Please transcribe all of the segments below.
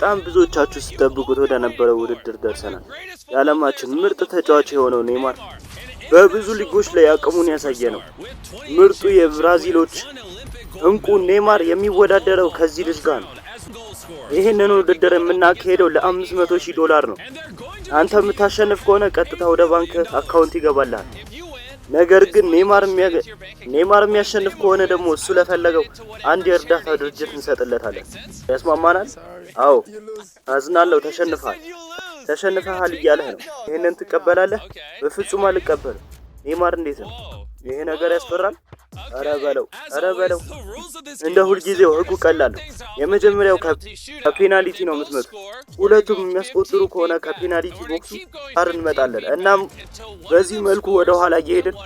በጣም ብዙዎቻችሁ ስትጠብቁት ወደ ነበረው ውድድር ደርሰናል። የዓለማችን ምርጥ ተጫዋች የሆነው ኔይማር በብዙ ሊጎች ላይ አቅሙን ያሳየ ነው። ምርጡ የብራዚሎች እንቁ ኔይማር የሚወዳደረው ከዚህ ልጅ ጋር ነው። ይህንን ውድድር የምናካሄደው ለ500,000 ዶላር ነው። አንተ የምታሸንፍ ከሆነ ቀጥታ ወደ ባንክ account ይገባልሃል። ነገር ግን ኔይማር የሚያሸንፍ ከሆነ ደግሞ እሱ ለፈለገው አንድ የእርዳታ ድርጅት እንሰጥለታለን። ያስማማናል? አዎ። አዝናለሁ፣ ተሸንፈሃል። ተሸንፈሃል እያለህ ነው። ይህንን ትቀበላለህ? በፍጹም አልቀበልም። ኔይማር እንዴት ነው? ይሄ ነገር ያስፈራል። ኧረ በለው፣ ኧረ በለው። እንደ ሁልጊዜው ህጉ ቀላል ነው። የመጀመሪያው ከፔናልቲ ነው የምትመቱት። ሁለቱም የሚያስቆጥሩ ከሆነ ከ penalty box ኡ ጋር እንመጣለን። እናም በዚህ መልኩ ወደ ኋላ እየሄድን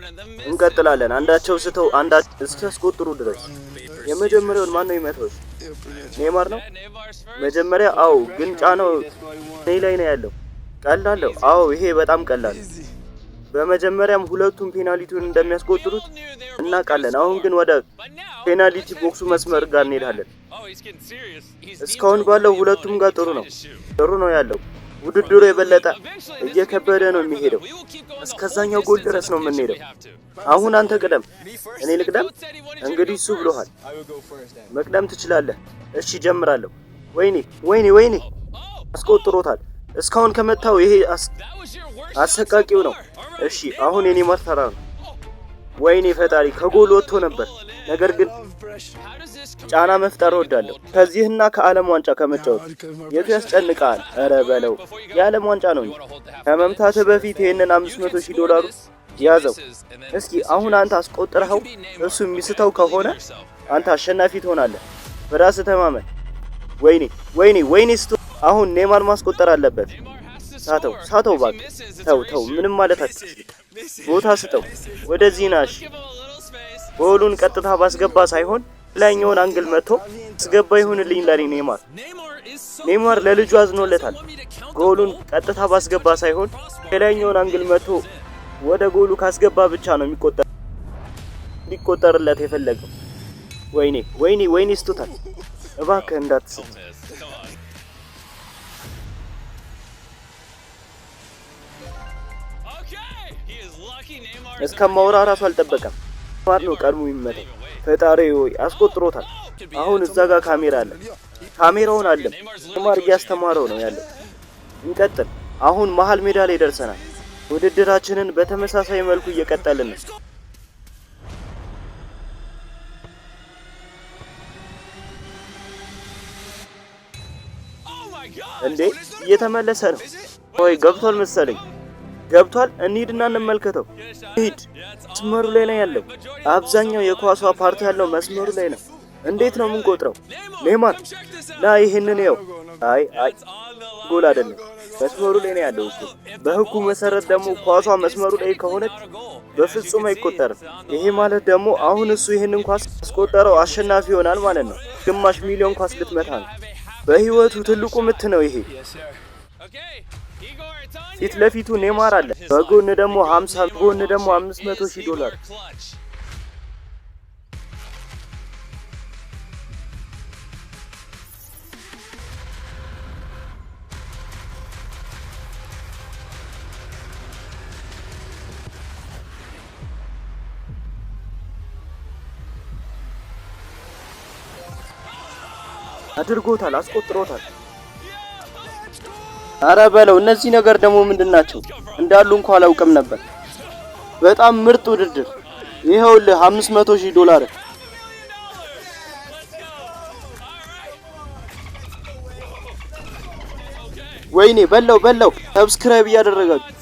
እንቀጥላለን። አንዳቸው ስተው አንዳቸው እስኪያስቆጥሩ ድረስ። የመጀመሪያውን ማን ነው የሚመታው? ኔይማር ነው መጀመሪያ። አዎ፣ ግን ጫናው እኔ ላይ ነው ያለው። ቀላል ነው። አዎ፣ ይሄ በጣም ቀላል ነው። በመጀመሪያም ሁለቱም ፔናልቲውን እንደሚያስቆጥሩት እናውቃለን። አሁን ግን ወደ penalty box ኡ መስመር ጋር እንሄዳለን። እስካሁን ባለው ሁለቱም ጋር ጥሩ ነው ያለው። ውድድሩ የበለጠ እየከበደ ነው የሚሄደው። እስከዛኛው ጎል ድረስ ነው የምንሄደው። አሁን አንተ ቅደም፣ እኔ ልቅደም። እንግዲህ እሱ ብሎሃል፣ መቅደም ትችላለህ። እሺ ጀምራለሁ። ወይኔ ወይኔ ወይኔ፣ አስቆጥሮታል። እስካሁን ከመታው ይሄ አሰቃቂው ነው። እሺ አሁን የኔማር ተራ ነው። ወይኔ ፈጣሪ፣ ከጎል ወጥቶ ነበር። ነገር ግን ጫና መፍጠር እወዳለሁ። ከዚህና ከዓለም ዋንጫ ከመጫወት የቱ ያስጨንቃል? ኧረ በለው፣ የዓለም ዋንጫ ነው እንጂ። ከመምታትህ በፊት ይህንን 500,000 ዶላሩ ያዘው። እስኪ አሁን አንተ አስቆጥረኸው እሱ የሚስተው ከሆነ አንተ አሸናፊ ትሆናለህ። በራስህ ተማመን። ወይኔ ወይኔ ወይኔ ስቶ። አሁን ኔይማር ማስቆጠር አለበት። ሳተው፣ ሳተው፣ እባክህ ተው ተው፣ ምንም ማለት አትችልም። ቦታ ስጠው። ወደዚህ ናሽ። ጎሉን ቀጥታ ባስገባ ሳይሆን ላይኛውን angle መጥቶ አስገባ። ይሁንልኝ ለኔ ኔይማር። ኔይማር ለልጁ አዝኖለታል። ጎሉን ቀጥታ ባስገባ ሳይሆን የላይኛውን angle መጥቶ ወደ ጎሉ ካስገባ ብቻ ነው እንዲቆጠርለት የፈለገው። ወይኔ ወይኔ ወይኔ፣ ስቶታል። እባክህ እንዳትስት። እስከማውራ ራሱ አልጠበቀም። ኔይማር ነው ቀድሞ የሚመታው። ፈጣሪ ሆይ፣ አስቆጥሮታል። አሁን እዛ ጋር ካሜራ አለ። ካሜራውን አለም ኔይማር እያስተማረው ነው ያለው። እንቀጥል። አሁን መሀል ሜዳ ላይ ደርሰናል። ውድድራችንን በተመሳሳይ መልኩ እየቀጠልን ነው። እንዴ፣ እየተመለሰ ነው ወይ? ገብቷል መሰለኝ። ገብቷል። እንሂድና እንመልከተው። ሂድ። መስመሩ ላይ ነው ያለው። አብዛኛው የኳሷ part ያለው መስመሩ ላይ ነው። እንዴት ነው የምንቆጥረው? ኔይማር ና ይህንን ይኸው። አይ አይ፣ ጎል አይደለም። መስመሩ ላይ ነው ያለው እኮ። በህጉ መሰረት ደግሞ ኳሷ መስመሩ ላይ ከሆነች በፍጹም አይቆጠርም። ይሄ ማለት ደግሞ አሁን እሱ ይህንን ኳስ አስቆጠረው አሸናፊ ይሆናል ማለት ነው። ግማሽ ሚሊዮን ኳስ ልትመታ ነው። በህይወቱ ትልቁ ምት ነው ይሄ። ፊት ለፊቱ ኔማር አለ። በጎን ደግሞ 50 ጎን ደግሞ 500,000 ዶላር። አድርጎታል፣ አስቆጥሮታል። አረ በለው፣ እነዚህ ነገር ደግሞ ምንድን ናቸው? እንዳሉ እንኳ አላውቅም ነበር። በጣም ምርጥ ውድድር። ይኸውልህ 500,000 ዶላር። ወይኔ በለው በለው። Subscribe እያደረጋችሁ